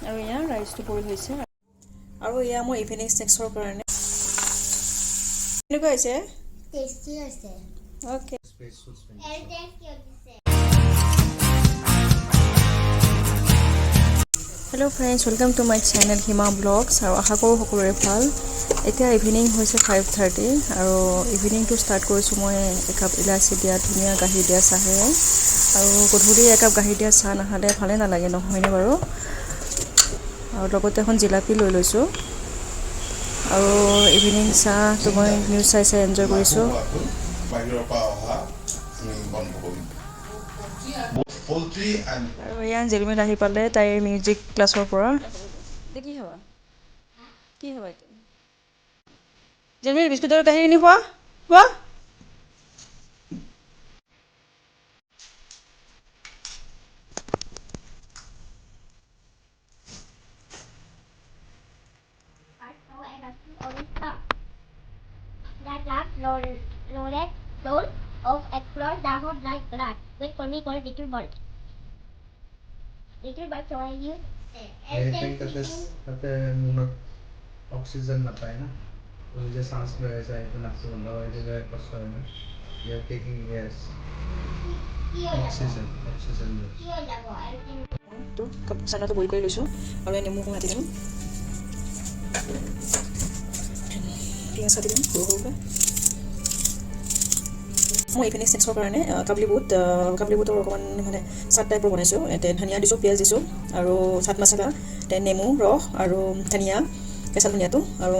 আৰু এয়া ৰাইচটো বইল হৈছে। আৰু এয়া মই ইভিনিং স্নেক্সৰ কাৰণে। কেনেকুৱা হৈছে? টেষ্টি হৈছে। অ'কে। এয়াৰ টেষ্ট কিয় দিছে? Hello friends, welcome to my channel Hima Vlogs। আৰু আশা কৰোঁ সকলোৰে ভাল। এতিয়া ইভিনিং হৈছে 5:30 আৰু ইভিনিংটো ষ্টাৰ্ট কৰিছোঁ মই একাপ ইলাচি দিয়া ধুনীয়া গাখীৰ দিয়া চাহেৰে। আৰু গধূলি একাপ গাখীৰ দিয়া চাহ নাখালে ভালে নালাগে, নহয়নে বাৰু? আৰু লগতে এখন জিলাপি লৈ লৈছোঁ। আৰু ইভিনিং চাহটো মই নিউজ চাই চাই এনজয় কৰিছোঁ। হোৱাটো বাহিৰৰ পৰা অহা আমি বন্ধ কৰিম, পল্ট্ৰি এণ্ড আৰু এয়া জিলমিল আহি পালে তাইৰ মিউজিক ক্লাছৰ পৰা। কি খাবা, কি খাবা এতিয়া? জিলমিল, বিস্কুটৰ গাখীৰখিনি খোৱা, খোৱা। That last rolled roll of explore the hot like glass with for me called little bird. Little bird, so I use সেই তাতে মুনত অক্সিজেন নাপায় না। তুমি যে শ্বাস লৈ আছা, সেইটো নাকটো বন্ধ কৰি দিলে কষ্ট হয় না। You are taking gas, oxygen, oxygen. তো চানাটো বইল কৰি লৈছোঁ আৰু এই নেমু অকণ কাটি দিম, পিঁয়াজ কাটি দিম সৰু সৰুকৈ। মই ইভিনিং স্নেক্সৰ কাৰণে কাবুলি বুটৰ অকণমান মানে চাট টাইপৰ বনাইছোঁ। ইয়াতে ধনিয়া দিছোঁ, পিঁয়াজ দিছোঁ আৰু চাট মছলা, then নেমু ৰস আৰু ধনিয়া, কেঁচা ধনিয়াটো আৰু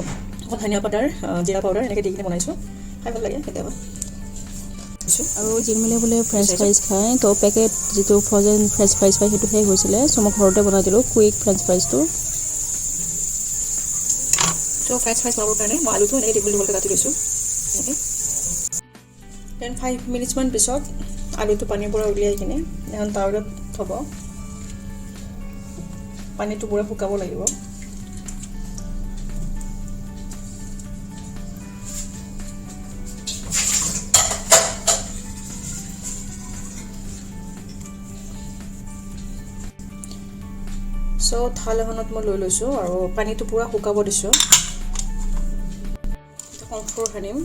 অকণ ধনিয়া পাউডাৰ, জিৰা পাউডাৰ এনেকৈ দি কিনে বনাইছোঁ। খাই ভাল লাগে কেতিয়াবা দিছোঁ। আৰু জিলমিলে বোলে ফ্ৰেঞ্চ ফ্ৰাইজ খায়, তো পেকেট যিটো ফ্ৰজেন ফ্ৰেঞ্চ ফ্ৰাইজ পায়, সেইটো শেষ হৈছিলে। চ' মই ঘৰতে বনাই দিলোঁ কুইক ফ্ৰেঞ্চ ফ্ৰাইজটো। চ' ফ্ৰেঞ্চ ফ্ৰাইজ বনাবৰ কাৰণে মই আলুটো এনেকৈ দীঘল দীঘলকৈ কাটি লৈছোঁ এনেকৈ। Then 5 মিনিটছমান পিছত আলুটো পানীৰ পৰা উলিয়াই কিনে এখন টাৱেলত থ'ব। পানীটো পূৰা শুকাব লাগিব। চ' থাল এখনত মই লৈ লৈছোঁ আৰু পানীটো পূৰা শুকাব দিছোঁ। কৰ্ণফ্ল'ৰ সানিম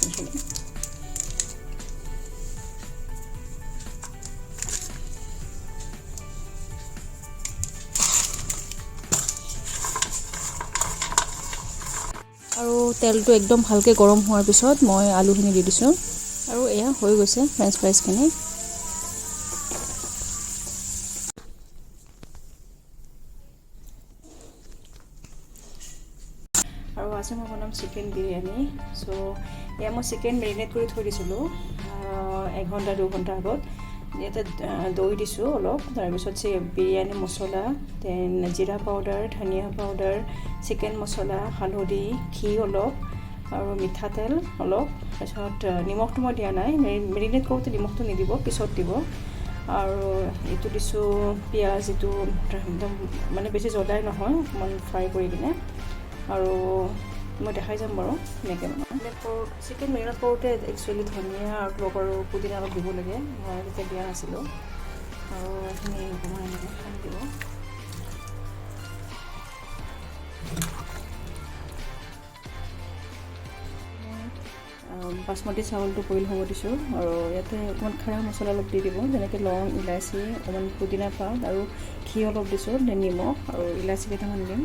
এইখিনি। আৰু তেলটো একদম ভালকৈ গৰম হোৱাৰ পিছত মই আলুখিনি দি দিছোঁ। আৰু এয়া হৈ গৈছে ফ্ৰেঞ্চ ফ্ৰাইজখিনি। আৰু আজি মই বনাম চিকেন বিৰিয়ানী। চ' এয়া মই চিকেন মেৰিনেট কৰি থৈ দিছিলোঁ এঘণ্টা 2 ঘণ্টা আগত। ইয়াতে দৈ দিছোঁ অলপ, তাৰপিছত বিৰিয়ানী মছলা, then জিৰা পাউডাৰ, ধনিয়া পাউডাৰ, চিকেন মছলা, হালধি, ঘি অলপ আৰু মিঠাতেল অলপ। তাৰপিছত নিমখটো মই দিয়া নাই। মেৰিনেট কৰোঁতে নিমখটো নিদিব, পিছত দিব। আৰু এইটো দিছোঁ পিঁয়াজ, এইটো একদম মানে বেছি জ্বলাই নহয়, অকণমান ফ্ৰাই কৰি কিনে। আৰু মই দেখাই যাম বাৰু কেনেকৈ বনাওঁ। চিকেন মেৰিনেট কৰোঁতে একচুৱেলি ধনিয়া আৰু লগ আৰু পুদিনা অলপ দিব লাগে, মই তেতিয়া দিয়া নাছিলোঁ। আৰু এইখিনি অকণমান এনেকৈ সানি দিব। বাচমতি চাউলটো বইল হ'ব দিছোঁ। আৰু ইয়াতে অকণমান খাৰা মছলা অলপ দি দিব, যেনেকৈ লং, ইলাচি, অকণমান পুদিনা পাত আৰু ঘি অলপ দিছোঁ। Then নিমখ আৰু ইলাচি কেইটামান দিম।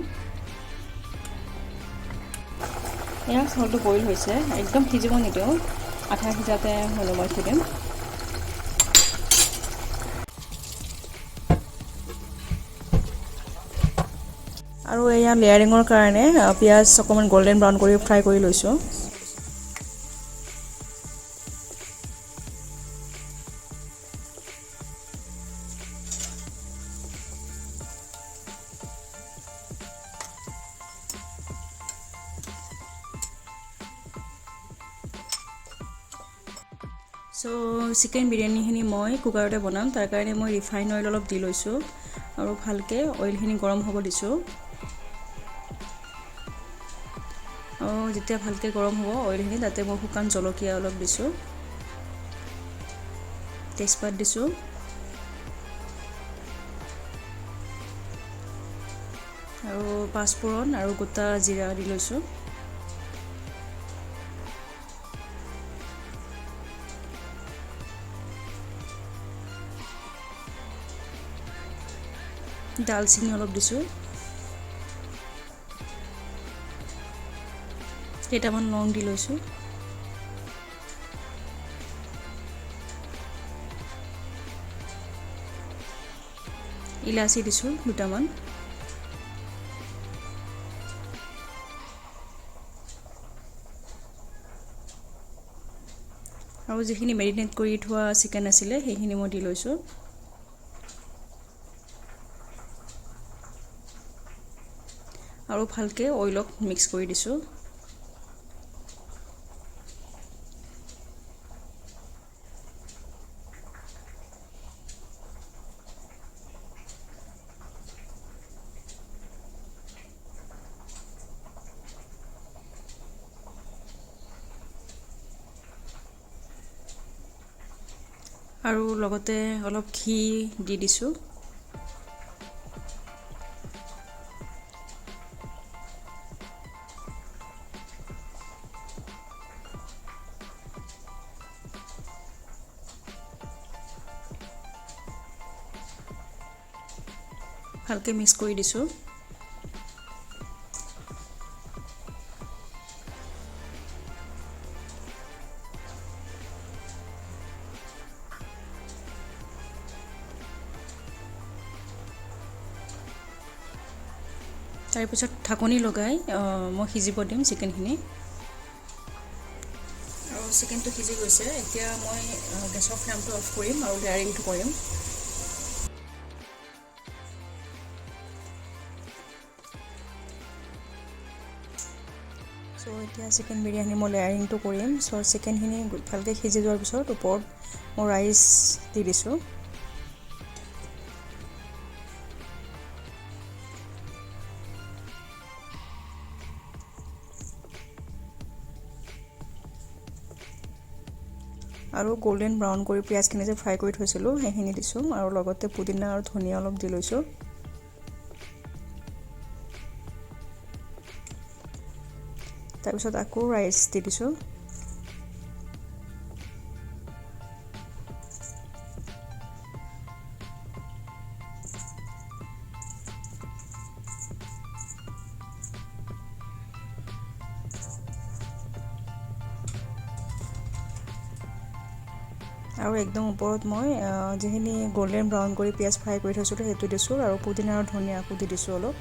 এয়া চাউলটো বইল হৈছে। একদম সিজিব নিদিওঁ, আধা সিজাতে মই নমাই থৈ দিম। আৰু এয়া লেয়াৰিঙৰ কাৰণে পিঁয়াজ অকণমান গল্ডেন ব্ৰাউন কৰি ফ্ৰাই কৰি লৈছোঁ। চ' চিকেন বিৰিয়ানীখিনি মই কুকাৰতে বনাম। তাৰ কাৰণে মই ৰিফাইন অইল অলপ দি লৈছোঁ আৰু ভালকৈ অইলখিনি গৰম হ'ব দিছোঁ। আৰু যেতিয়া ভালকৈ গৰম হ'ব অইলখিনি, তাতে মই শুকান জলকীয়া অলপ দিছোঁ, তেজপাত দিছোঁ। আৰু পাঁচফোৰণ আৰু গোটা জিৰা দি লৈছোঁ। ডালচিনি অলপ দিছোঁ, কেইটামান লং দি লৈছোঁ। ইলাচি দিছোঁ দুটামান। আৰু যিখিনি মেৰিনেট কৰি থোৱা চিকেন আছিলে সেইখিনি মই দি লৈছোঁ। আৰু ভালকৈ অইলত মিক্স কৰি দিছোঁ। আৰু লগতে অলপ ঘি দি দিছোঁ। ভালকৈ মিক্স কৰি দিছোঁ। তাৰপিছত ঢাকনি লগাই মই সিজিব দিম চিকেনখিনি। আৰু চিকেনটো সিজি গৈছে। এতিয়া মই গেছৰ ফ্লেমটো অফ কৰিম আৰু লেয়াৰিংটো কৰিম। চ' এতিয়া চিকেন বিৰিয়ানী মই লেয়াৰিংটো কৰিম। চ' চিকেনখিনি ভালকৈ সিজি যোৱাৰ পিছত ওপৰত মই ৰাইচ দি দিছোঁ। আৰু গল্ডেন ব্ৰাউন কৰি পিঁয়াজখিনি যে ফ্ৰাই কৰি থৈছিলোঁ সেইখিনি দিছোঁ আৰু লগতে পুদিনা আৰু ধনিয়া অলপ দি লৈছোঁ। তাৰপিছত আকৌ ৰাইচ দি দিছোঁ। আৰু একদম ওপৰত মই যিখিনি গল্ডেন ব্ৰাউন কৰি পিঁয়াজ ফ্ৰাই কৰি থৈছিলোঁ সেইটো দিছোঁ আৰু পুদিনা আৰু ধনিয়া আকৌ দি দিছোঁ অলপ।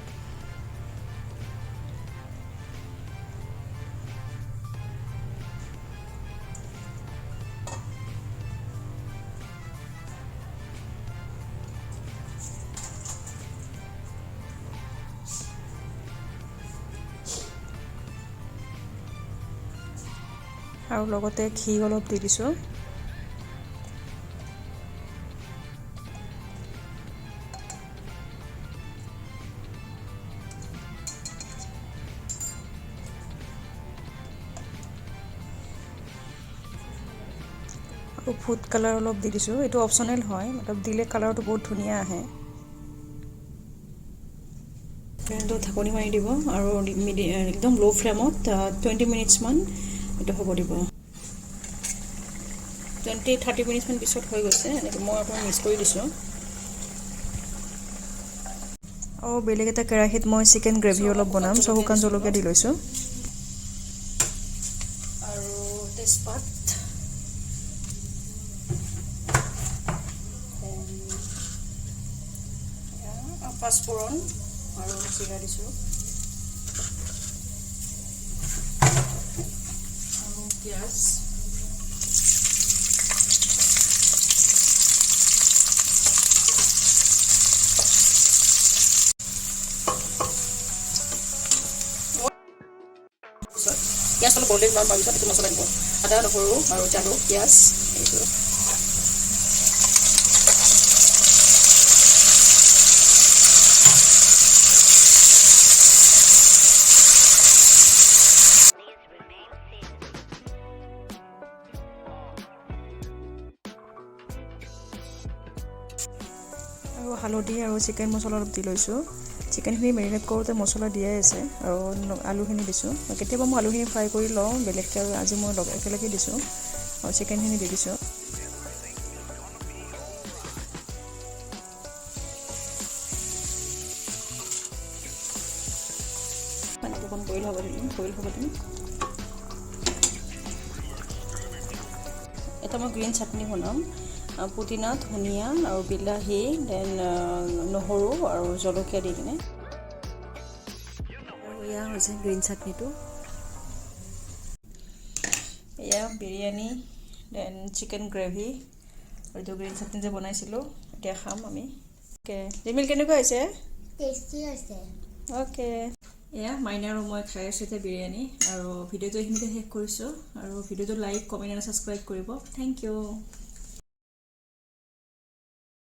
আৰু লগতে ঘি অলপ দি দিছোঁ। আৰু ফুড কালাৰ অলপ দি দিছোঁ, এইটো অপশ্যনেল হয়, মতলব দিলে কালাৰটো বহুত ধুনীয়া আহে। ফ্লেমটো ঢাকনি মাৰি দিব আৰু একদম ল' ফ্লেমত 20 মিনিটছমান এইটো হ'ব দিব। 20-30 মিনিটছমান পিছত হৈ গৈছে। এনেকৈ মই অকণমান মিক্স কৰি দিছোঁ। আৰু বেলেগ এটা কেৰাহীত মই চিকেন গ্ৰেভি অলপ বনাম। চ' শুকান জলকীয়া দি লৈছোঁ আৰু তেজপাত, পাঁচফোৰণ আৰু জিৰা দিছোঁ আৰু পিঁয়াজ। পিঁয়াজ অলপ গল্ডেন ব্ৰাউন হোৱাৰ পিছত এইটো মছলা দিব, আদা, নহৰু আৰু জালুক, পিঁয়াজ এইটো। আৰু হালধি আৰু চিকেন মছলা অলপ দি লৈছোঁ। চিকেনখিনি মেৰিনেট কৰোঁতে মছলা দিয়াই আছে আৰু আলুখিনি দিছোঁ। কেতিয়াবা মই আলুখিনি ফ্ৰাই কৰি লওঁ বেলেগকৈ, আৰু আজি মই একেলগে দিছোঁ আৰু চিকেনখিনি দি দিছোঁ। পানীটো অকণ বইল হ'ব দিলোঁ, বইল হ'ব দিম। এটা মই গ্ৰীণ চাটনি বনাম, পুদিনা, ধনিয়া আৰু বিলাহী, then নহৰু আৰু জলকীয়া দি কিনে। আৰু এয়া হৈছে গ্ৰীণ চাটনিটো। এয়া বিৰিয়ানী, then chicken gravy আৰু এইটো গ্ৰীণ চাটনি যে বনাইছিলোঁ, এতিয়া খাম আমি। অ'কে জিমিল, কেনেকুৱা হৈছে? টেষ্টি হৈছে। অ'কে, এয়া মাইনা আৰু মই খাই আছোঁ এতিয়া বিৰিয়ানী আৰু ভিডিঅ'টো এইখিনিতে শেষ কৰিছোঁ। আৰু ভিডিঅ'টো লাইক, কমেণ্ট আৰু ছাবস্ক্ৰাইব কৰিব। Thank U.